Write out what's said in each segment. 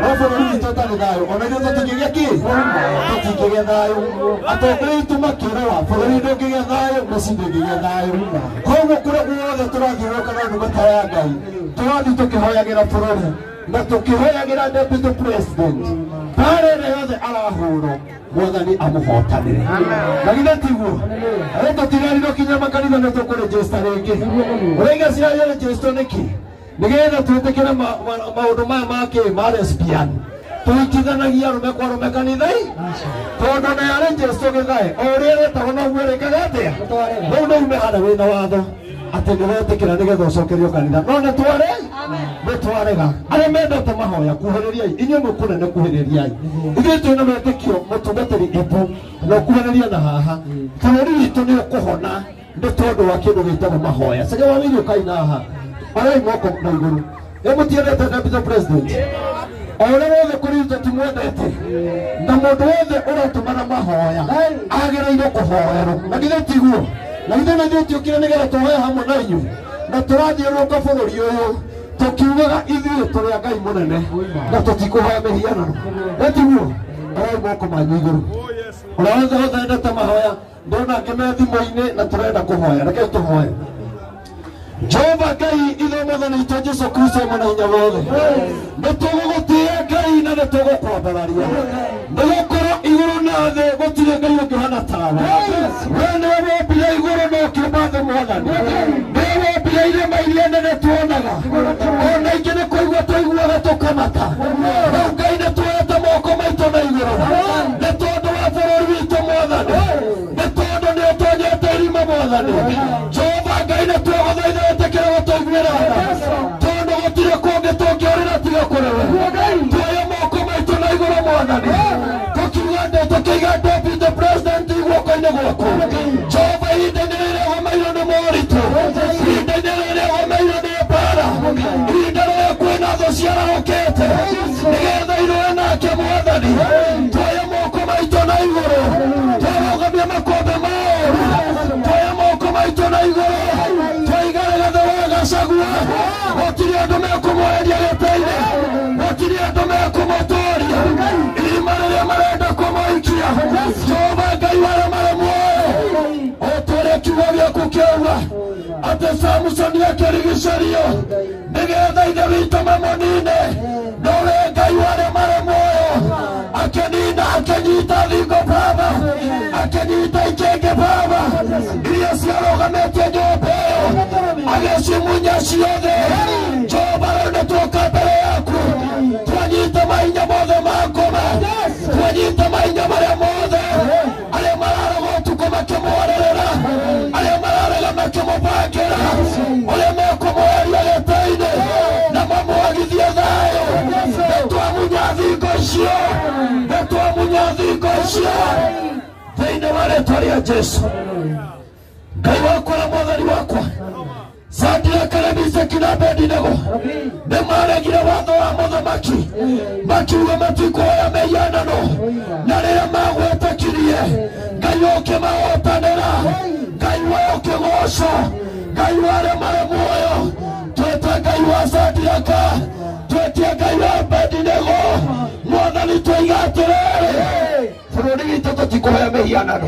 No bũrũri witũ ũtarĩ thayũ ona ithuĩ tũtingĩgĩa kĩ tũtingĩgĩa thayũ atongoria aitũ makĩrũa bũrũri ndũngĩgĩa thayũ mũciĩ ndũngĩgĩa thayũ koguo kũrĩa guothe tũrathiũrũrũka na ndungata ya Ngai tũrathiĩ tũkĩhoyagĩra bũrũri na tũkĩhoyagĩra deputy president mbara ĩrĩa yothe arahũrwo mwathani amũhotanĩre na githĩ tiguo arĩ tũtirerirwo kinya makanitha nĩ tũkũrĩnjĩsta rĩngĩ ũraiga cirarĩnjĩstwo nĩkĩ nĩgetha twĩtĩkĩre maũndũ maya ma kĩ ma lesbian tũhikithanagia arũme kwa arũme kanitha-inĩ tondũ na yarĩnjĩstwo gĩthae o ũrĩa ĩretagwo noguo ĩrĩkaga atĩa rĩu no ume harĩa wĩna watho atĩ nĩwetĩkĩra nĩgetha ũcokerio kanitha no nĩtware nĩtwarega arĩa mendete mahoya kuhĩrĩriai inyuĩ mwĩ kũnene kuhĩrĩriai ithuĩ twĩna wĩtĩkio mũtungatĩri ibu na ũkuhĩrĩria na haha bũrũri witũ nĩ ũkũhona nĩ tondũ wa kĩndũ gĩtagwo mahoya cege wa wĩirio kaina haha orai moko na igũrũ ĩ mũtiendete deputy president o ũrĩa wothe kũrĩ ithuĩ tũtimwendete na mũndũ wothe ũratũmana mahoya agĩrĩirwo kũhoerwo na githĩ tiguo na githĩ na ithuĩ tũkire nĩgetha tũhoe hamwe na inyuĩ na tũrathiũrũrũka bũrũri ũyũ tũkiugaga ithuĩ tũrĩ a Ngai mũnene na tũtikũhoya mĩhianano ĩ tiguo orai moko manyu igũrũ ũrĩa wothe wothe mahoya ndona angĩ me thimũ-inĩ na tũrenda kũhoya rekei tũhoe Jehova Ngai ithe mwathani witũ Jesu Kristo mwene hinya wothe nĩtũgũgũtĩĩa Ngai na nĩtũgũkwambararia nĩgũkorwo igũrũ na thĩ gũtirĩ Ngai ũngĩhana tawe we nĩwe wombire igũrũ na ũkĩũmba thĩ mwathani nĩwe wombire irĩma iria nene tuonaga ona ingĩ nĩ kũigua tũiguaga tũkamaka rĩu Ngai nĩtuoete moko maitũ na igũrũ nĩ tondũ wa bũrũri witũ mwathani nĩ tondũ nĩ ũtonyete irima mwathani Jehova Ngai nĩtwagũthaitha wĩtĩkĩre gũtũiguĩra tha tondũ gũtirĩ kũngĩ tũngĩũrĩra tiga kũrĩ we tuoye moko maitũ na igũrũ mwathani tũkiuga ndĩ tũkĩiga deputy president guoko-inĩ gwaku Jehova ihinda-inĩ rĩrĩa ũgomeirwo nĩ moritũ ihinda-inĩ rĩrĩa ũgomeirwo nĩ mbara ihinda rĩrĩa kwĩna thũ ciarahũkĩte nĩgetha irũe nake mwathani tuoye moko maitũ na igũrũ twarũgamia makũmbĩ maũru tuoye moko maitũ na igũrũ twaiga Rigathĩ wa Gachagua gũtirĩ andũ mekũmweheria gĩtĩ-inĩ gũtirĩ andũ mekũmũtũria irima rĩrĩa marenda kũmũikia Jehova Ngai wa arĩa marĩ muoyo o ta ũrĩa kiugo gĩaku kĩauga atĩ Samusoni akĩrigicĩrio nĩgetha ithe witũ mamũnine no we Ngai wa arĩa marĩ muoyo akĩnina akĩnyita thingo baba akĩnyita ikĩngĩ baba iria ciarũgamĩtie nyũmba ĩyo agĩcimunya ciothe Jehova rĩu nĩtuoka mbere yaku twanyita mahinya mothe ma ngoma twanyita mahinya marĩa mothe arĩa mararaga ũtukũ makĩmwarĩrĩra arĩa mararega makĩmũbangĩra ũrĩa mekũmweheria gĩtĩ-inĩ na mamwagithie thayũ nĩtwamunya thingo icio nĩtwamunya thingo icio thĩinĩ wa rĩtwa rĩa Jesu Ngai wakwa na mwathani wakwa Sadiraka na Meshaki na Abedinego nĩmaregire watho wa mũthamaki makiuga matikũhoya mĩhianano na rĩrĩa magwĩtĩkirie Ngai ũkĩmahotanĩra Ngai we ũkĩgocwo Ngai wa arĩa marĩ muoyo twĩte Ngai wa Sadiraka twetie Ngai wa Abedinego mwathani twaiga atĩrĩrĩ bũrũri witũ tũtikũhoya mĩhianano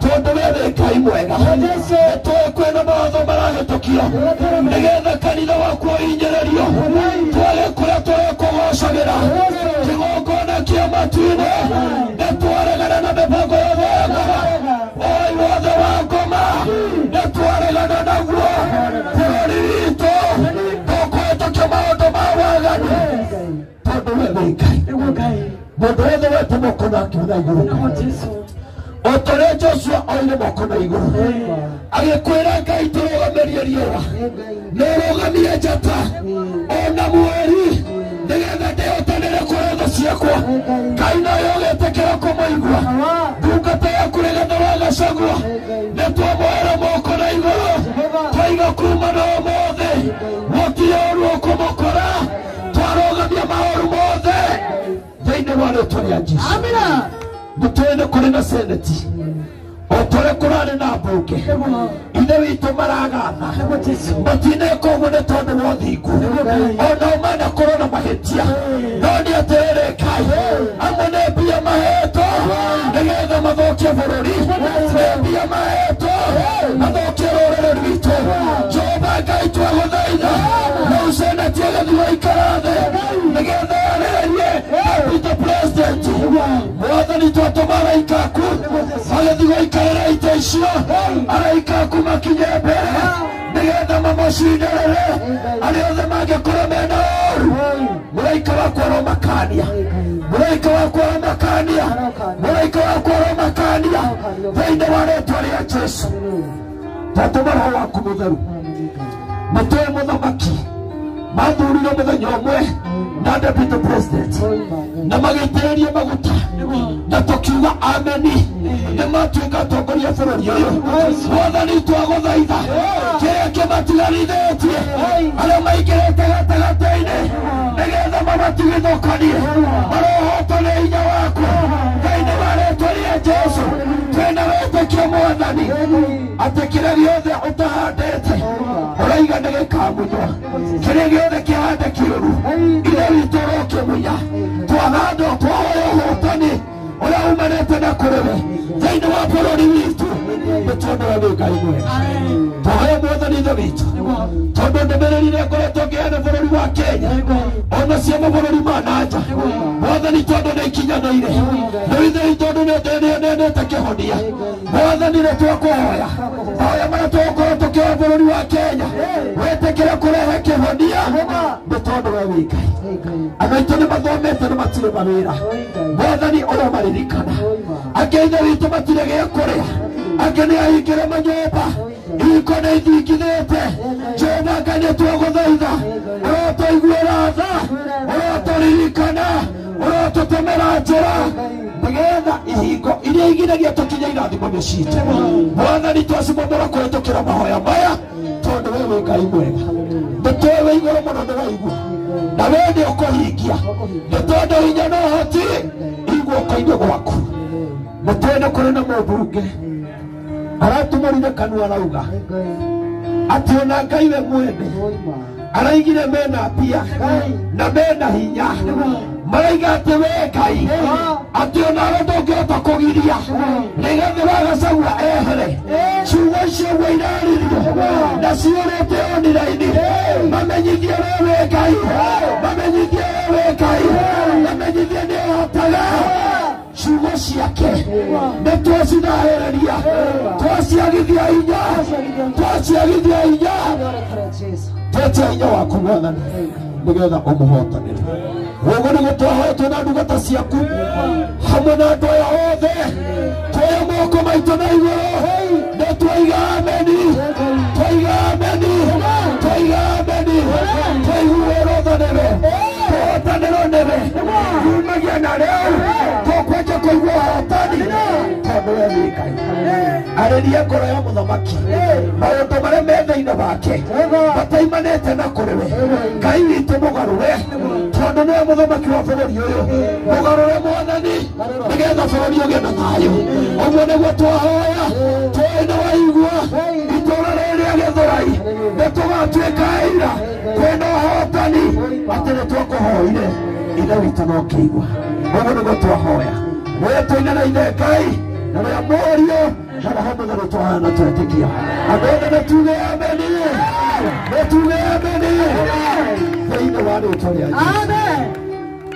tondũ we wĩ Ngai mwega nĩtũĩ kwĩna mawatho marahĩtũkio nĩgetha kanitha waku ũhinyĩrĩrio twage kũrĩa tũrĩkũgocagĩra kĩgongona kĩa matu-inĩ nĩtwaregana na mĩbango yothe ya ngoma oi wothe wa ngoma nĩtwaregana naguo bũrũri witũ ndũkũhĩtũkia maũndũ ma waganu tondũ we wĩ Ngai mũndũ wothe wete moko nake na igũrũ o ta ũrĩa Joshua oire moko na igũrũ agĩkwĩra Ngai tũrũgamĩrie riũa na ũrũgamie njata ona mweri nĩgetha ndĩhotanĩre kũrĩ thũ ciakwa Ngai nayo ũgĩtĩkĩra kũmũigua ndungata yaku Rigathĩ wa Gachagua nĩtwamwoera moko na igũrũ twaiga kuma na ũmũthĩ gũtirĩ ũru ũkũmũkora twarũgamia maũru mothe thĩinĩ wa rĩtwa rĩa Jesũ nĩtũĩ nĩ kũrĩ na seneti O ta ũrĩa kũrarĩ na mbunge ithe witũ maragatha matineka ũguo nĩ tondũ wa ũthingu onao manakorwo na mahĩtia no nĩ atĩrĩrĩ Ngai amwe nĩ mbia mahetwo nĩgetha mathũkie bũrũri nĩ mbia mahetwo mathũkie rũrĩrĩ rwitũ Jehova Ngai twagũthaitha rĩu seneti ĩgĩthiĩ gũikara thĩ nĩgetha yarĩrĩrie Deputy President mwathani twatũma araika aku magĩthiĩ gũikarĩra itĩ icio araika aku makinye mbere nĩgetha mamũcinĩrĩre arĩa othe mangĩkorwo mena ũru mũraika wakwa aromakania mũraika wakwa aromakania mũraika wakwa aromakania thĩinĩ wa rĩtwa rĩa Jesũ twatũma roho waku mũtheru nĩtũĩ mũthamaki mathurire mũthenya ũmwe na Deputy President na magĩitĩrĩria maguta na tũkiuga ameni nĩ matuĩka atongoria bũrũri ũyũ mwathani twagũthaitha kĩrĩa kĩmatigarithĩtie arĩa maingĩrĩte gatagatĩ-inĩ nĩgetha mamatigithũkanie marohotwo nĩ hinya waku thĩinĩ wa rĩtwa rĩa Jesũ twĩna wĩtĩkio mwathani atĩ kĩrĩa gĩothe ũtahandĩte ũraiga nĩ gĩkamunywo kĩrĩa gĩothe kĩhande kĩũru ithe witũ ũrokĩmunya twahandwo twahoya ũhotani ũrĩa umanĩte na kũrĩ we thĩinĩ wa bũrũri witũ nĩ tondũ we wĩ Ngai mwega twahoya mwathani ithe witũ tondũ ndũmĩrĩri ĩrĩa ngoretwo ngĩheana bũrũri wa Kenya ona cia mabũrũri ma na nja mwathani tondũ nĩ ikinyanĩire rĩu ithe witũ tondũ nĩ kĩhonia mwathani nĩ twakũhoya mahoya marĩa tũgũkorwo tũkĩhoya bũrũri wa Kenya wĩtĩkĩre kũrehe kĩhonia nĩ tondũ we wĩ Ngai andũ aitũ nĩ mathomete na matirĩ mawĩra mwathani ũromaririkana angĩ ithe witũ matirĩ gĩa kũrĩa angĩ nĩ ahingĩre manyũmba ihiko nĩ ithingithĩte Jehova Ngai nĩ twagũthaitha ũrotũiguĩra tha ũrotũririkana ũrotũtemera njĩra nĩgetha ihingo iria igiragia tũkinye irathimo mĩciĩ mwathani twacimomora kũhĩtũkĩra mahoya maya tondũ we wĩ Ngai mwega nĩ tũĩ wĩ igũrũ mũno nĩwaigua na we nĩ ũkũhingia nĩ tondũ hinya na ũhoti i guoko-inĩ gwaku nĩ tũĩ nĩ kũrĩ na mũmbunge aratumũrire kanua arauga atĩ ona Ngai we mwene araigire mena mbia na mena hinya maraiga atĩ we Ngai atĩ onawe ndũngĩhota kũgiria Rigathĩ wa Gachagua ehere ciugo icio ũguo iraririo na ciũrĩte oniraini mamenyithie we wĩ Ngai mamenyithie we wĩ Ngai mamenyithie nĩ ũhotaga ciugo ciake nĩ twacithahĩrĩria twaciagithia hinya twaciagithia hinya twetia hinya waku mwathani nĩgetha ũmũhotanĩre ũguo nĩguo twahoetwo na ndungata ciaku hamwe na andũ aya othe twoya moko maitũ na igũrũ nĩ twaiga ameni twaiga ameni twaiga ameni twaiguĩrwo tha nĩwe tũhotanĩrwo nĩwe kumagia na rĩu tũkwanjia kũigua ũhotani tondũ we wĩ Ngai arĩria ngoro ya mũthamaki maũndũ marĩa me thĩinĩ wake mataimanĩte na kũrĩ we Ngai witũ mũgarũre tondũ nĩwe mũthamaki wa bũrũri ũyũ mũgarũre mwathani nĩgetha bũrũri ũgĩe na thayũ ũguo nĩguo twahoya tũĩ nĩ waigua itũũra rĩrĩ rĩa Gĩthũrai nĩ tũgatuĩka aira kwĩna ũhotani atĩ nĩ twakũhoire ithe witũ no kĩigua ũguo nĩguo twahoya wĩtũine na ithe Ngai na rĩa Mũriũ na Roho Mũtheru twahoya na twetĩkia andũ othe nĩ tuge ameni nĩ tuge ameni thĩinĩ wa rĩtwa rĩa Jesũ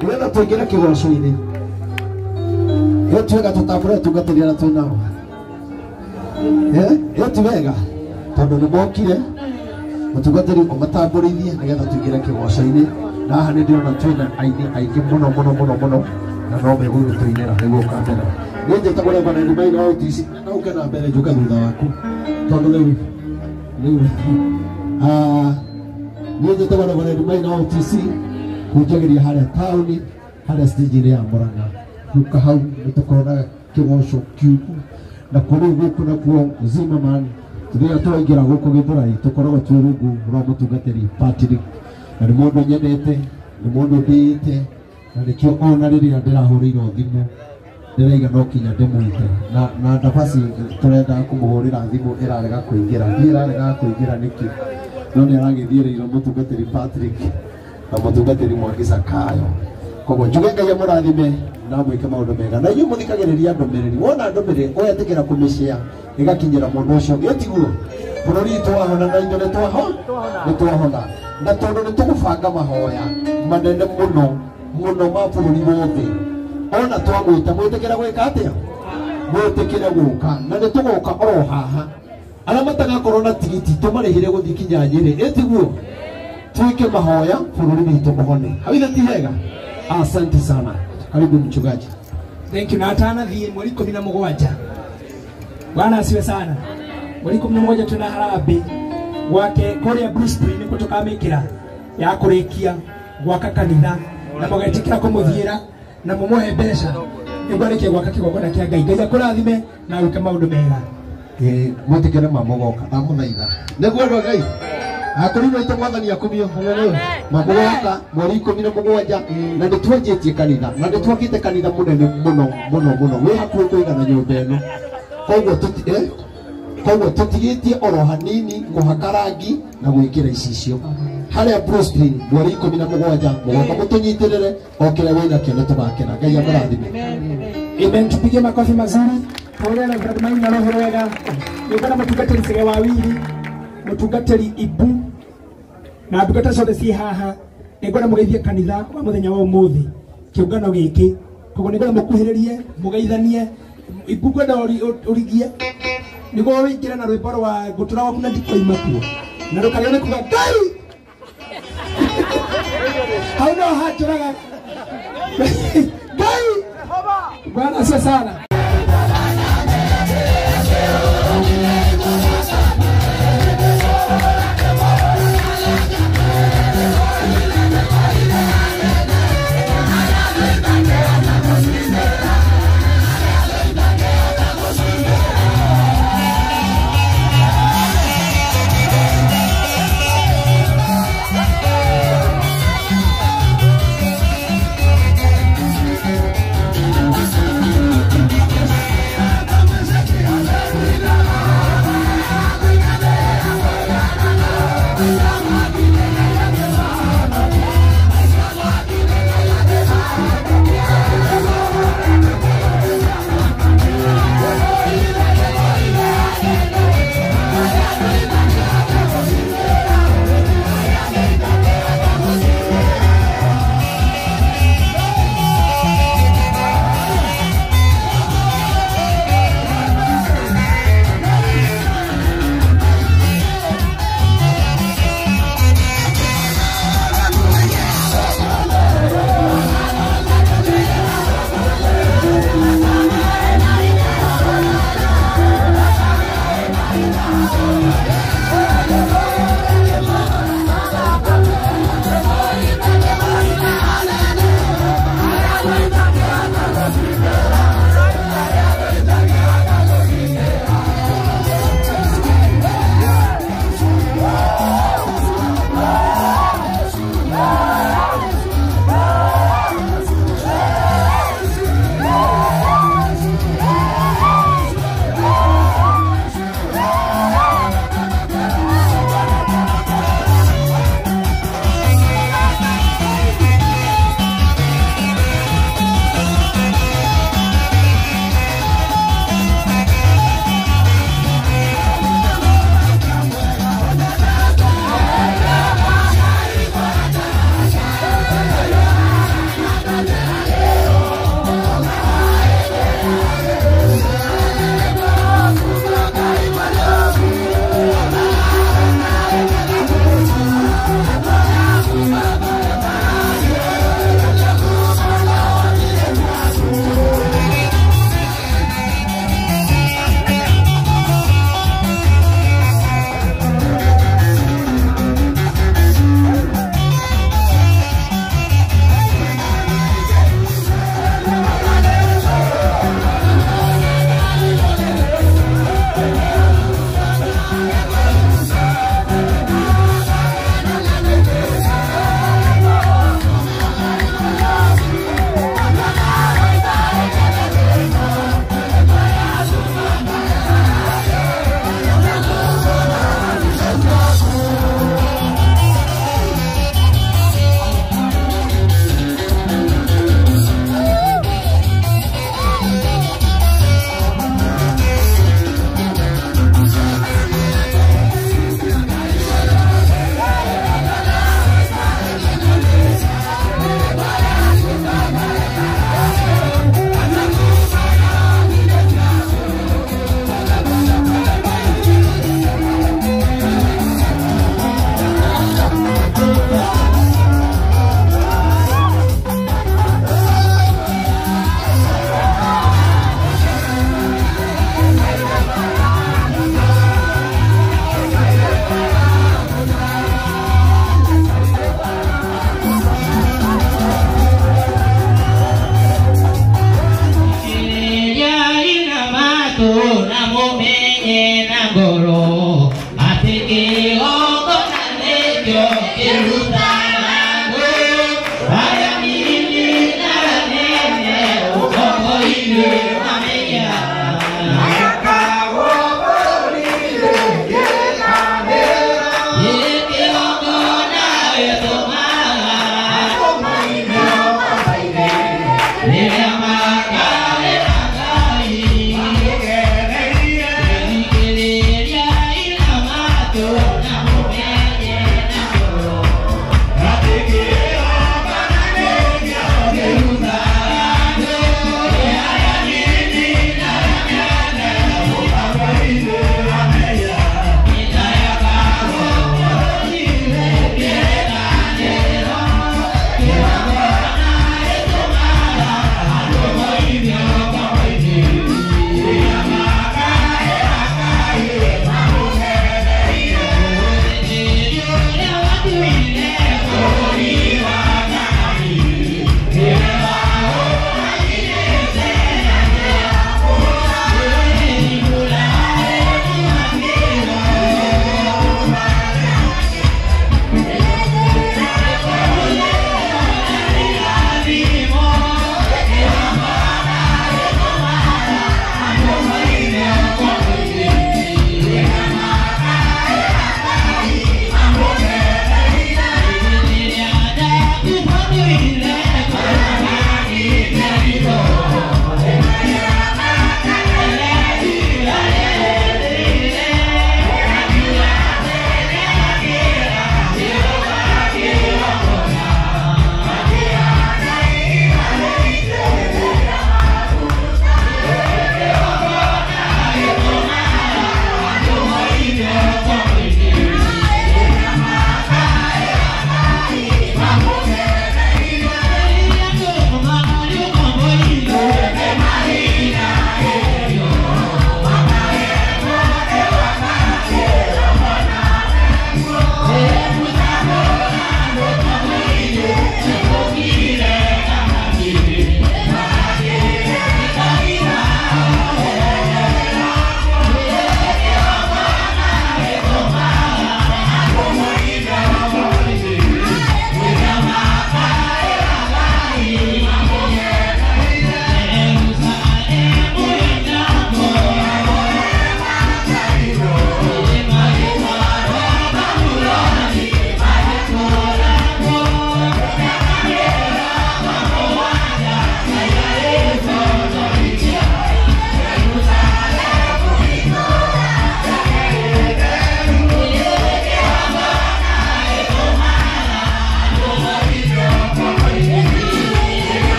nĩgetha tũingĩre kĩgoco-inĩ ĩyo ti wega tũtambũre atungatĩri arĩa twĩ nao ĩyo ti wega tondũ nĩ mokire mũtungatĩri ũmatambũrithie nĩgetha tũingĩre kĩgoco-inĩ na haha nĩ ndĩrona twĩna aini aingĩ mũno mũno mũno mũno na no megũgĩtũinĩra nĩguo ũkambere niĩ njĩtagwo Reverend Maina wa OTC na ũke na mbere njũke thutha waku tondũ rĩu niĩ njĩtagwo Reverend Maina wa OTC hunjagĩria harĩa taũni harĩa stage-inĩ ya Murang'a guka hau nĩ tũkorwo kĩgoco kiugu na kũrĩ gũkũ nakuo Zimmerman rĩrĩa tũraingĩra gũkũ Gĩthũrai tũkoragwo twĩ rungu rwa mũtungatĩri Patrick na nĩ mũndũ nyendete nĩ mũndũ ndĩĩte na nĩkĩo ona rĩrĩa ndĩrahũrĩirwo thimũ Ndĩraiga no kinya ndĩmwĩte na ndabaci tũrenda kũmũhũrĩra thimũ ĩrarega kũingĩra, ndiĩ ĩrarega kũingĩra nĩkĩ, no nĩ aragĩthiĩrĩirwo mũtungatĩri Patrick na mũtungatĩri Mwangi Zakayo. Koguo njuge Ngai amũrathime na mwĩke maũndũ mega, na inyuĩ mũthikagĩrĩria ndũmĩrĩri, wona ndũmĩrĩri ũgetĩkĩra kũmĩshare ĩgakinyĩra mũndũ ũcio ũngĩ, tiguo bũrũri witũ wahona na ithuĩ nĩ twahona, na tondũ nĩ tũgũbanga mahoya manene mũno mũno ma bũrũri wothe, ona twamwĩta mwĩtĩkĩra gwĩka atĩa, mwĩtĩkĩre gũka, na nĩ tũgoka oro haha, arĩa matagakorwo na tigiti tũmarĩhĩre gũthiĩ kinya Nyĩrĩ, ĩtiguo tuike mahoya bũrũri witũ ũhone. Hau ithe ti hega? Asante sana. Karibu mchungaji. Thank you. Na atanathiĩ mweri 17. Bwana asiwe sana. Mweri 17 tuna harambee gwake kũrĩa Bruce Spring nĩkuo tũkamĩkĩra ya kũrĩkia gwaka kanitha, na mũgetĩkĩra kũmũthiĩra na mũmũhe mbeca nĩguo arĩkie gwaka kĩgongona kĩa Ngai. Ngai akũrathime na gwĩka maũndũ mega. Mwĩtĩkĩre mamũgoka, ndamũthaitha nĩguo andũ a Ngai akũrinwo itũ mwathani akumio. Haleluya. Mamũgoka mweri 17, na nĩ twanjĩtie kanitha, na nĩ twakĩte kanitha mũnene mũno mũno mũno, wĩ hakuhĩ kũigana nyũmba ĩno, koguo tũtigĩtie oro hanini kũhaka rangi na gwĩkĩra icicio harĩa Bruce Spring mweri 17. Mũgoka mũtũnyitĩrĩre o kĩrĩa wĩnakĩo nĩ tũgakena. Ngai amũrathime. Amen. Tupige makofi mazuri. Tuone na Brother na roho wega. Nĩngwenda mũtungatĩri Sege wa Wili, mũtungatĩri Ibu na ndungata ciothe ciĩ haha, nĩngwenda mũgeithie kanitha wa mũthenya wa ũmũthĩ, kĩũngano gĩkĩ. Koguo nĩngwenda mũkuhĩrĩrie, mũgeithanie. Ibu ngwenda ũrigie nĩguo wĩingĩre na rwĩmbo rwa ngũtũra waku na ndikoima kuo, na ndũkarigwo nĩ kuga Ngai hau no hanjũraga Ngai. Bwana asifiwe sana.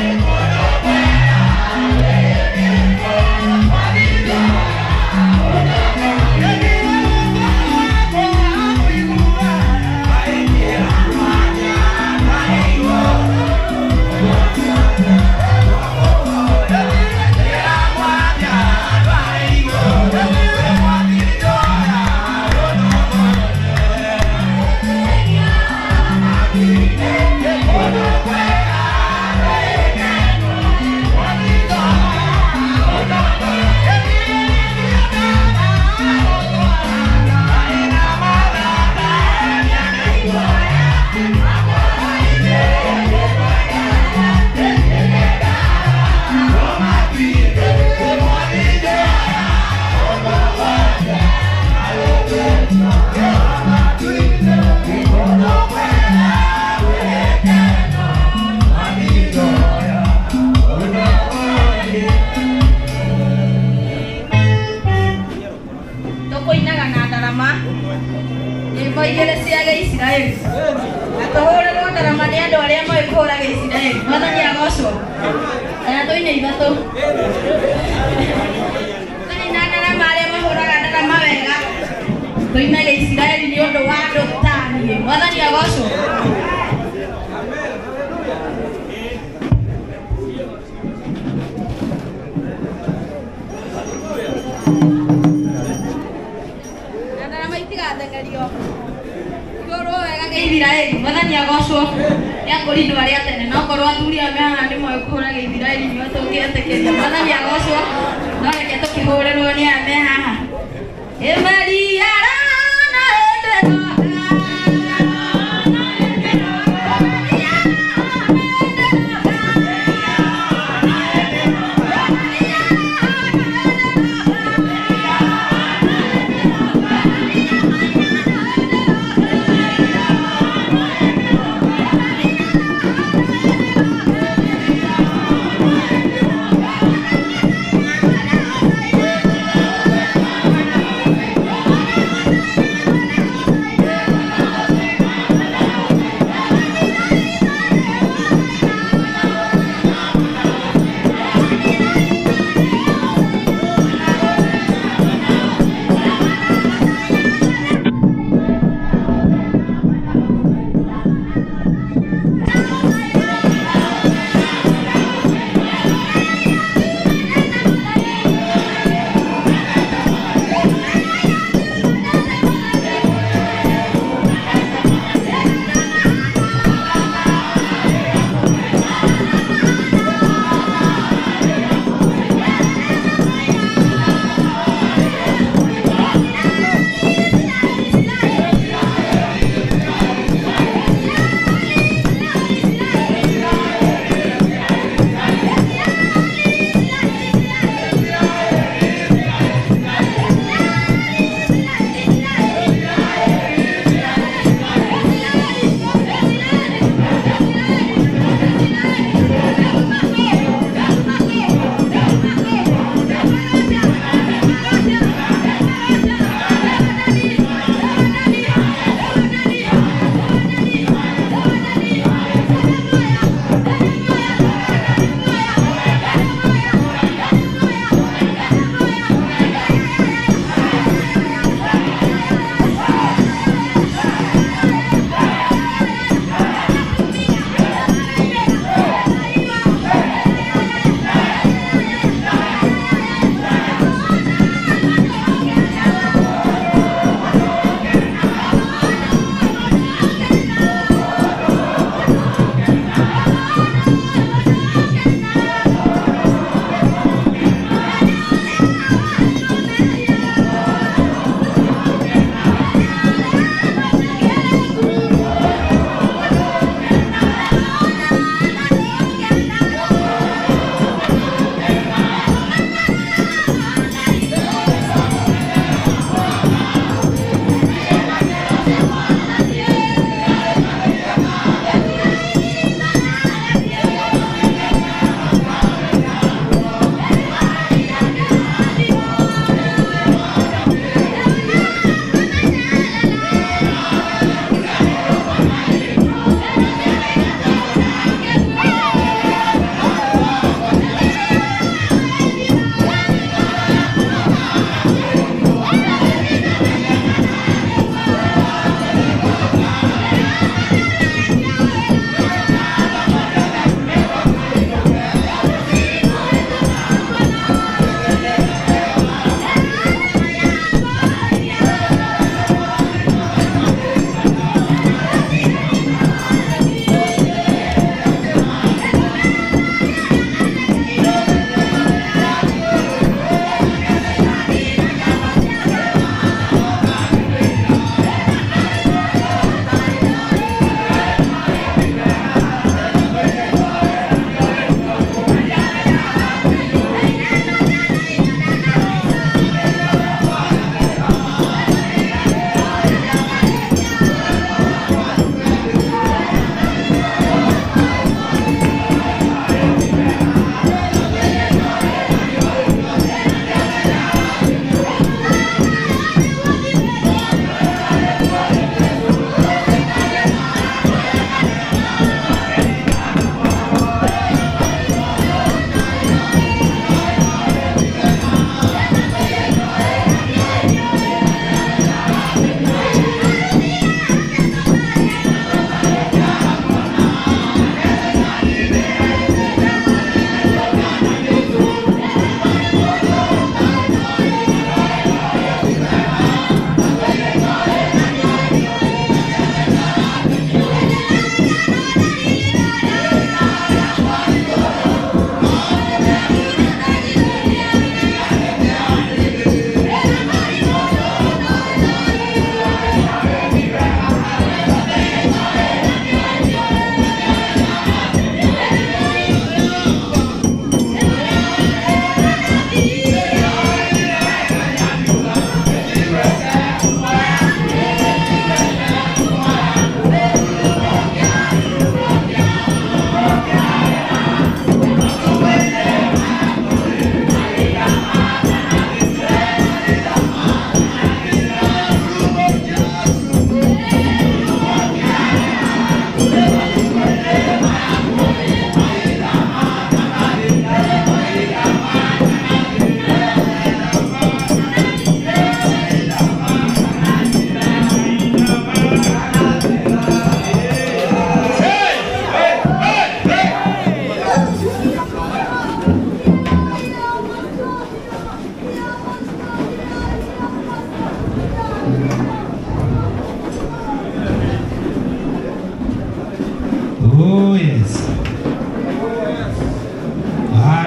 Yeah.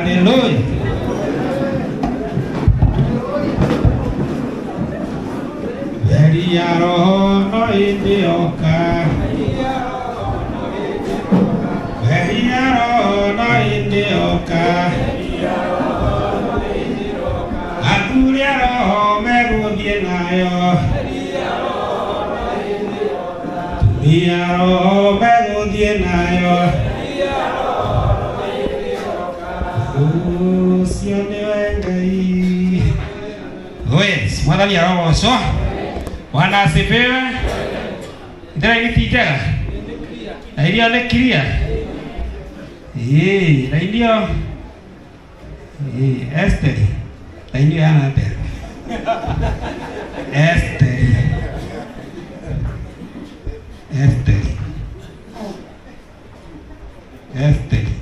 Haleluya. Theria roho no ĩndĩoka. Theria roho no ĩndĩoka. Athuri a roho megũthiĩ nayo. Atumia a roho megũthiĩ nayo. Ũcio nĩwe Ngai. Yes, mwathani arogocwo. Bwana asifiwe. Ndĩraini ti njega na irio nĩ clear. Ĩĩ, raini ĩyo. Ĩĩ, Esteri. Raini ĩyo yana atĩa? Esteri. Esteri. Esteri.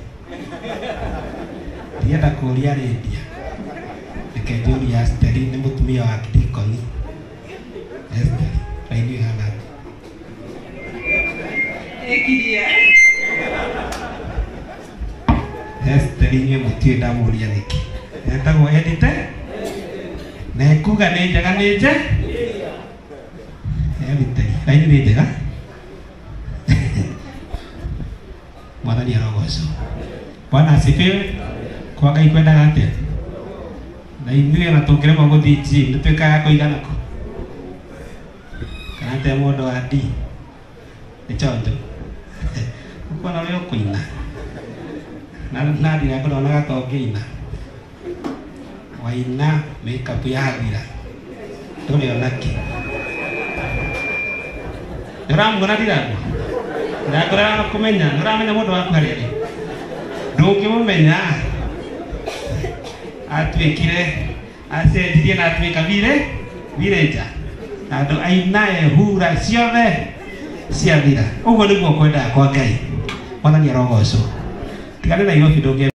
Ndienda kũũria Lydia. Reke njũrie Esteri nĩ mũtumia wa dikoni. Esteri, raini ĩyo ĩhana atĩa? Esteri inyuĩ mũtiũĩ ndamũria nĩkĩ. Etagwo Edite na ekuga nĩ njega nĩ nje. Edite, raini nĩ njega. Mwathani arogocwo. Bwana asifiwe. Kwa Ngai kwendaga atĩa? Na ithuĩ ona tũngĩremwo gũthiĩ gym nĩ twĩkaga kũigana kũ? Kana atĩa mũndũ wa D? Nĩ chonjo. Ũkuona ũrĩa ũkũina. Na ndirakuonaga ta ũngĩina. Waina makeup yathira. Ndũrĩ ona kĩ. Nĩũramuona Ndirango? Ndirango ndĩrakũmenya. Nĩũramenya mũndũ waku harĩa arĩ? Ndũngĩmũmenya. Atuĩkire acenjirie na atuĩka villager. Andũ aina ehura ciothe ciathira. Ũguo nĩguo kwendaga kwa Ngai. Mwathani arogocwo. Tigana na Nairobi ndũngĩ